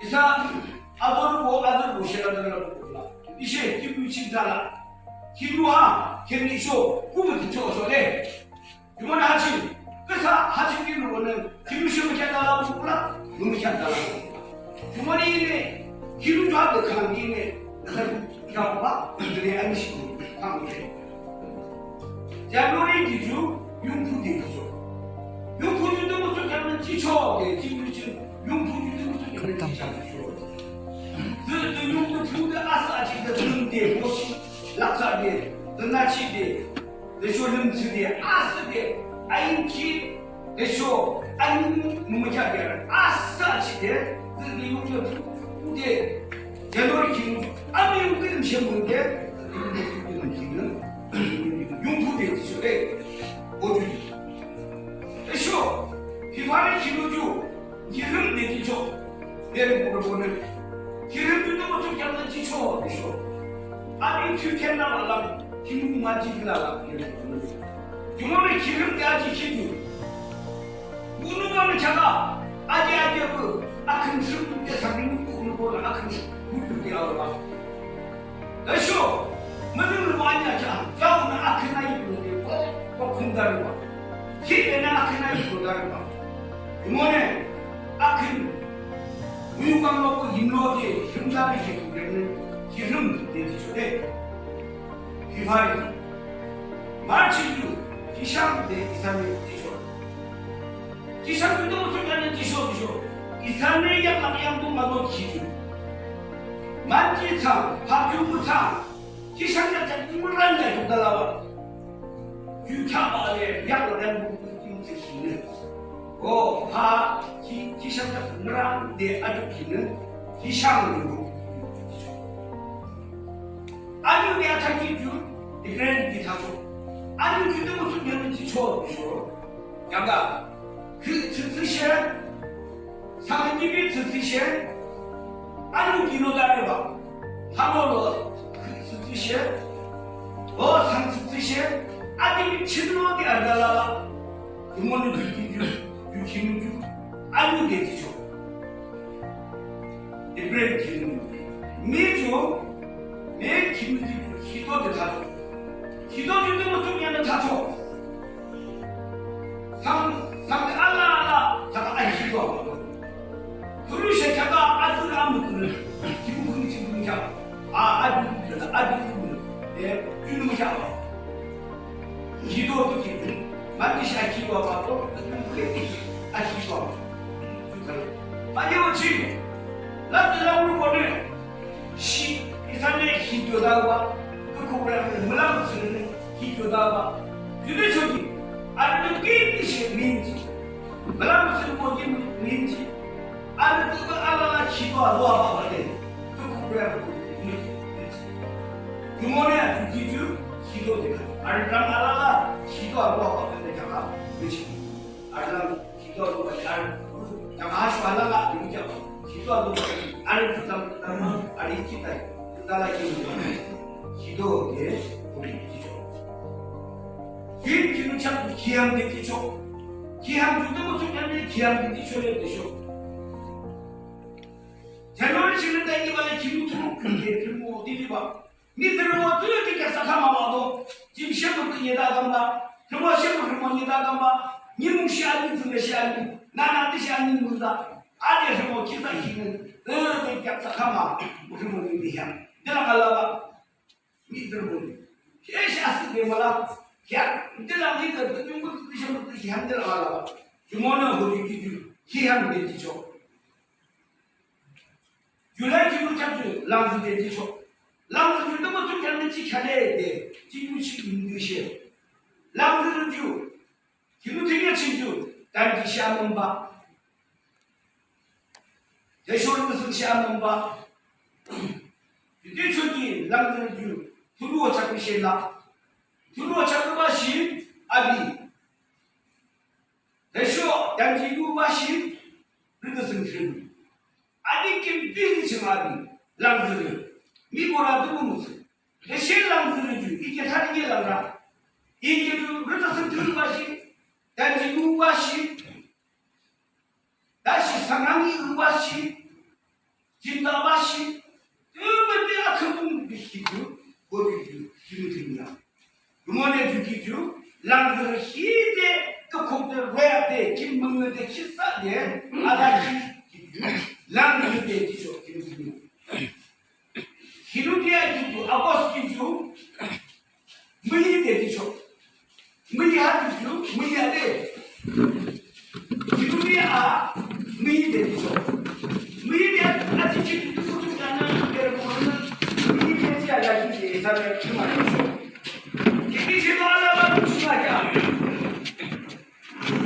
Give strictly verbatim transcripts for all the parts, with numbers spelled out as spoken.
Isa azürübo, azürübo shela dala la. Isa kibu ching dala. Kibu ha, kemi sho, kubu ti cho sho le. Jumonü ha ching, kesa ha ching kibu nü, kibu sho mükheah dala bu la, mükheah dala. Jumonü ine, kibu ju ha de kang ine, kesa kya ba, ine ani shi, kang ine. January ki ju, yungpu de kicho. Yungpu ju de mo so kya na jicho de, kibu ju, yungpu ju de mo so kya na jicho. Zi de yungpu de asa ji de, zi de, mo shi, laksa de, zi na chi de, de sho lim chi de, asa de, ain ki, de sho, ain mu mu kya de, asa chi de, zi de yungpu de, January ki, ami yungpu de, mi shi mu de, zi de yungpu de, mi shi mu de, yungpu de, jicho de, o ju. Tüsho, February kilu ju, kilim de jicho. Beri buru buru. Kilim ju de mo ju kya na jicho, tüsho. Abi ju kya na la la, kilim ma ji la la, kilim. Jumonü kilim de aji kitu. Bunu ma ne chaka, aji aji bu, akın shim de sabini bunu bunu akın shim, bu bu de awa. Tüsho, münü münü wanya cha, jao na akün ayi bu de, ko, ko kung dari wa. Ki de na akün ayi bu dari wa. Mone, akün, muyukang lo ko yimlo de, him dari shi ku de ne, ki him de di cho de. February. March ju, kishang de isame di cho. Kishang ju de mo cho ka ne di cho di cho. Isame yak lak yang bu ma do ki ju. Manji chang, ha ju bu chang. Kishang ya cha ju ran ya ju da la wa. Ju cha ba le, yak lak yang bu ju ju shi ne. O, ha, ki, kishang ya ju ran de a ju ki ne. Kishang ju. Anu ne a cha ki ju, di ren di cha cho. Anu ju de mo su ne di cho di cho. Yanga, kü, tsü, tsü, she. Sang ni bi tsü, tsü, she. Anu ki no da re ba. Ha no lo, kü, tsü, tsü, she. O, sang tsü, tsü, she. Ani bi chin no di ar da la la. Ju mo ni ju ki ju, ju ki ni ju. Anu de di cho. April ki ni. Mi ju, mi ki ni ju, ki do de ta cho. Ki do ju de mo su ni na ta cho. Sang, sang ala ala, ta ka ai ki do. Tulu she ta ka a tu na mu tu. Ki mu ku ni ki mu ya. A, a du, a du, eh, du mu ya. Kido tu ki, ma ki sha kido ba to, tu ki a kido. Ma ki o chi, la tu la wu ko ne, shi, isa ne kido da ba, ku ku ra ne, mu la mu su ne, kido da ba. Ju de cho ki, a de ki ki shi min ji. Mu la mu su ko ki min ji. Arü tüba alala kido a lua baba de. Tüku bra bu. Jumone a tüki ju kido de. Arü tam alala kido a lua baba de kaka. Bichi. Arü tam kido a lua baba de. Arü tam ha shu alala de kaka. Kido a lua baba de. Arü tam tam arü kitai. Tala kido. Kido de. Kido. Kim kido chak kiyam de kicho. Kiyam ju de mo chuk yam de kiyam de kicho le de sho. January chile ta ni bale kimu tu, kimu tu ni ba. Ni tero tu ni ke sa kama ba do. Jim shemu tu ni da gamba. Remo shemu remo ni da gamba. Ni mu shi ani tu ni shi ani. Na na ti shi ani mu da. Ani remo ki sa ki ni. Ni ke sa kama. Remo ni ni ya. De la kala ba. Ni tero ni. Ke shi asi de mala. Ya. De la ni ke tu ni mu tu shemu tu shi han de la kala ba. Jumone ho ju ki ju. Ki han de kicho. July kimu chak ju, langzü de jicho. Langzü ju tümü tu kyan de chi kyan de, chi ju chi indi she. Langzü ju, kimu tümü chi ju, dan ji sha mümba. Teshor mü sün sha mümba. Ju de cho ki, langzü ju, tulu o chak mi she la. Tulu o chak mi ba shi, abi. Teshor, dan ji lu ba shi, lu de sün tulu. Ani kim pin ching ani, langzürü. Mi bora du mu sü. Tüshe langzürü ju, ike thari ke langra. Ike ju, rüta sü tü bashi, tanji u bashi, tashi sanami u bashi, Jingga bashi, tümüde akhüpung bikhi ju, bodi ju, jimüdünya. Jumonü ju ki ju, langzü hide, kükokde, royakde, kim müngnüde, khisade, alashi ki ju, langzüde, ki ju, jimüdünya. Hiludia ki ju, August ki ju, Müi de dicho. Müi ha dicho, müi ha de. Hiludia a, müi de dicho. Müi de a dicho dicho dicho jana, pero como no, müi de ya ya dicho, sabe, chuma dicho. Kiki chino ala ba dicho ya.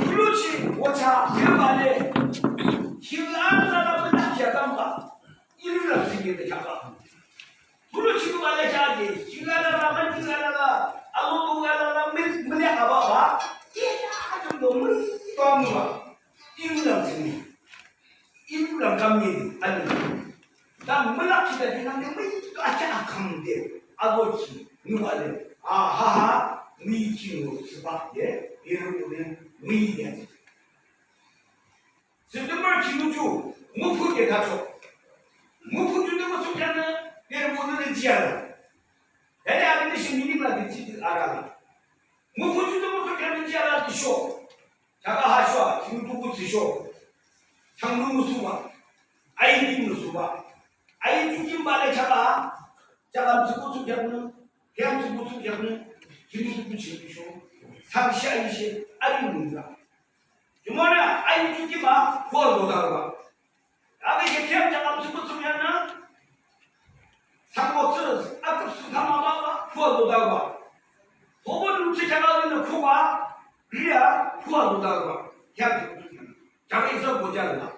Uluchi, wacha, yebale. Hila la la ba ya kamba. Ilu la sigi de kamba. Tulu chikubale shadi, chingalala, mantingalala, alotugalala, mil-, milyakababa, iya, atumdo, mil-, tuamua, ilulang sini, ilulang kami, anu. Dan milak kita dinang de, mil-, acha akam de, alochi, nubale, ah, ha, ha, mil-, chingu, sebab de, ilu, mil-, mil-, de. September chinu ju, mupu ke thacho. Mupu ju de musu kyanü, pere musu de jiala. Hele abi de shi mini la de ji de arala. Mupu ju de musu kyanü jiala de sho. Chaka ha sho, chinu ju ku ji sho. Chang nu musu ba. Ai di musu ba. Ai di kim ba le chaka. Chaka musu ku su kyanü. Kyanü musu kyanü. Chinu ju ku ji sho. Sang sha yi shi, ari musu ba. Jumonü, ayi ju kima, kuwa lo dagba. Abi ye kiyam chakam su kutsum yanü. Sangmo tsü, aküp su kama baba, kuwa lo dagba. Hobo lu chi chaka lu kuwa, ria, kuwa lo dagba. Kiyam su kutsum yanü. Chaka isa boja la.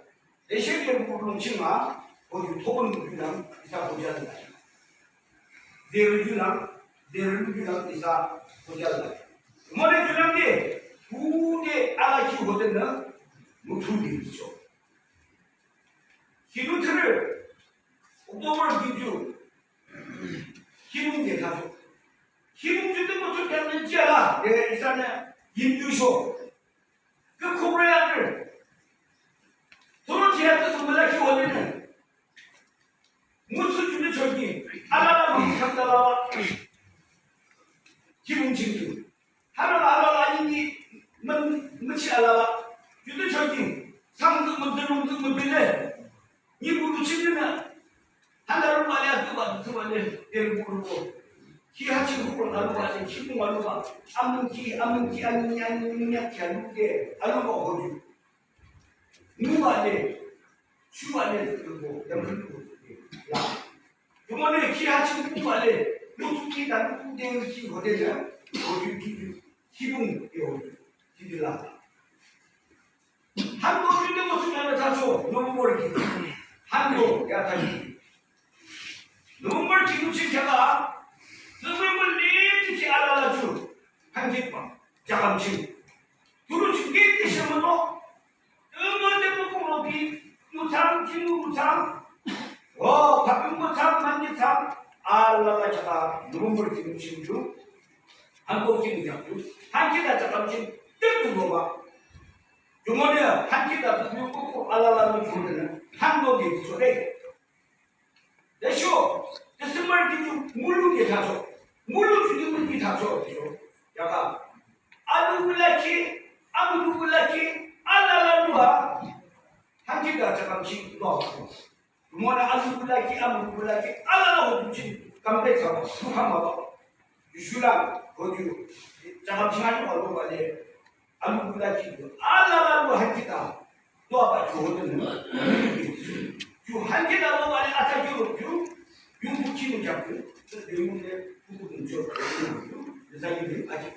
Eshe ye kurlung chima, hoju tobon lu lang, isa boja la. Zerü ju lang, zerü ju lang, isa boja la. Mole ju lang de, kude ala ki hodenü, mutu de bicho. Hinu tere, October ki ju, hinu de thacho. Hinu ju de mutu de ne jala, de isa ne, yin ju sho. Ke kubre ya de. Toro tia de kumala ki hodenü. Musu juni choki, alala mung khamdalala. Kibung chingki. Harala alala ini men mechi alala. Juni choki. Sangtu mung tu mung tu mung bile. Ni bulu chingki na. Handa rupa le atu ba tu ba le. Tel bulu bo. Ki hachi rupa alu ba le. Kibung alu ba. Amun ki, amun ki, ani, ani, ani, ani, ki alu ke. Alu ba hoju. Nuba le, shuba le, zübo, yamri bo, la. Jumonü ki ha ching nuba le, musu ki da nuba de ki hodenü, hoju ki ju, kibung yo, ki ju la. Hando ju de musu na thacho, November ki. Hando ya thacho. November ki ju ching kya la, November le ki alala ju. Hanjik ba, jakam ching. Turu ching ki ki shemano. Tümü de bu kumo ki, mutsang, ching mutsang. O, kapim mutsang, manjitsang. Alala chaka, November ki mutsang ju. Hanko ki mutsang ju. Hanki da jakam ching, tüm bu ba. Jumonü, hanki da bu bu ku alala mu ju de. Hanko ki ju de. Desho, December ki ju mulu de thacho. Mulu ju de mulu de thacho, desho. Yaka. Alu bulaki, alu bulaki, alala lua. Hanki da chakam chi lua. Mona alu bulaki, alu bulaki, alala ho chi. Kampe chakam, sukama ba. Yusula, hoju. Chakam chi alu alu ba de. Alu bulaki, alala lua hanki da. Lua ba ju hodenü. Ju hanki da lua ba le ata ju ju. Yung buki mu jaku. Yung ne buku mu jo. Yung ne aji.